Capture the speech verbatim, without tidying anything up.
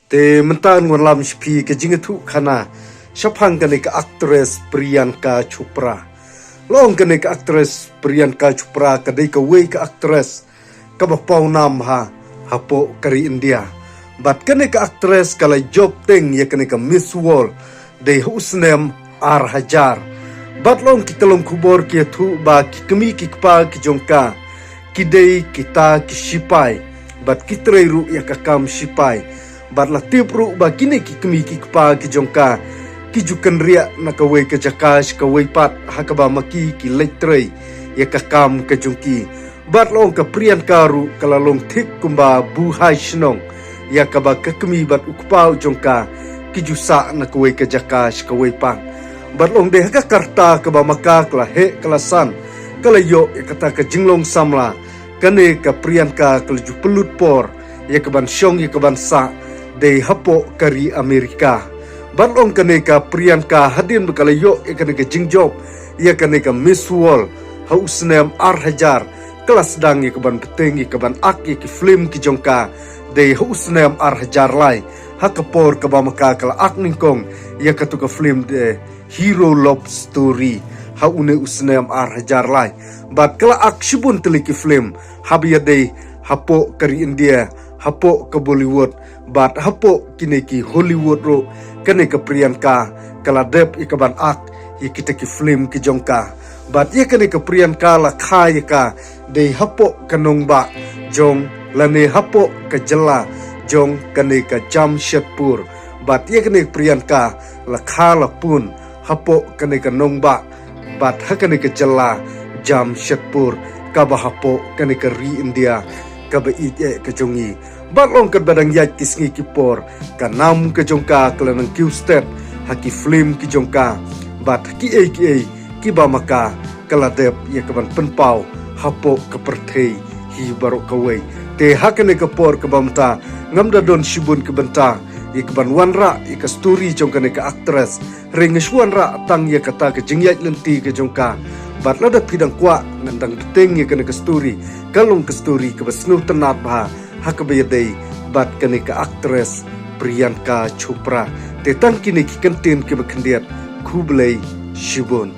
Te mynta ngan lam sha phi ka jingïathuh khana shaphang kane ka actress Priyanka Chopra. Long kane ka actress Priyanka Chopra ka dei kawei ka actress kaba paw nam ha hapoh ka ri India. Bad kane ka actress ka la jop teng ïa kane ka Miss World dei ha u snem ar hajar. Bad long ki tyllong khubor ki ïathuh ba ki kmie ki kpa ki jong ka ki dei kita ki sipai bad ki trei ruh ïa ka kam sipai. Bad la tip ruh ba kine ki kmie ki kpa ki jong ka ki ju kynriah na kawei ka jaka sha kawei pat ha kaba ma ki ki leit trei ïa ka kam ka jong ki. Bad long ka Priyanka ruh ka la long thik kumba buhai shnong ïa kaba ka kmie bad u kpa u jong ka ki ju sah na kawei ka jaka sha kawei pat. Bad long dei ha ka karta kaba ma ka ka la heh ka la san ka la ïoh ïa kata ka jinglong samla. Kane ka Priyanka ka la ju pynlut por ïa kaban shong ïa kaban sah dei hapoh ka ri Amerika. Bad long kane ka Priyanka hadien ba ka la ïoh ïa kane ka jingjop ïa kane ka Miss World ha u snem ar hajar ka la sdang ïa kaban bteng ïa kaban ak ïa ki film ki jong ka dei ha u snem ar hajar lai. Ha ka por kaba ma ka ka la ak nyngkong ïa katu ka film dei Hero Love Story ha une u snem ar hajar lai. Bad ka la ak shibun tylli ki film haba ïadei hapoh ka ri India, hapoh ka Bollywood bad hapoh kine ki Hollywood ruh. Kane ka Priyanka ka la dep ïa kaban ak ïa kita ki film ki jong ka. Bad ïa kane ka Priyanka la kha ïa ka dei hapoh ka nongbah jong lane hapoh ka jylla jong kane ka Jamshedpur. Bad ïa kane ka Priyanka la kha la pun hapoh kane ka nongbah bad ha kane ka jylla Jamshedpur kaba hapoh kane ka ri India kaba ïeit eh ka jong ngi. Bad long katba dang ïaid ki sngi ki por ka nam ka jong ka ka la nang kiew stet ha ki film ki jong ka bad ha kiei kiei kiba ma ka ka la dep ïa kaban pynpaw hapoh ka pyrthei hi baroh kawei. Te ha kane ka por kaba mynta ngam da don shibun ki bynta ïa kaban wanrah ïa ka story jong kane ka actress. Hynrei nga shu wanrah tang ïa kata ka jingïaid lynti ka jong ka. Bad lada phi dang kwah ngan dang bteng ïa kane ka story, ka long ka story kaba sngewtynnat bha ha kaba ïadei bad kane ka actress Priyanka Chopra. Te tang kine ki kyntien kiba khyndiat, khublei shibun.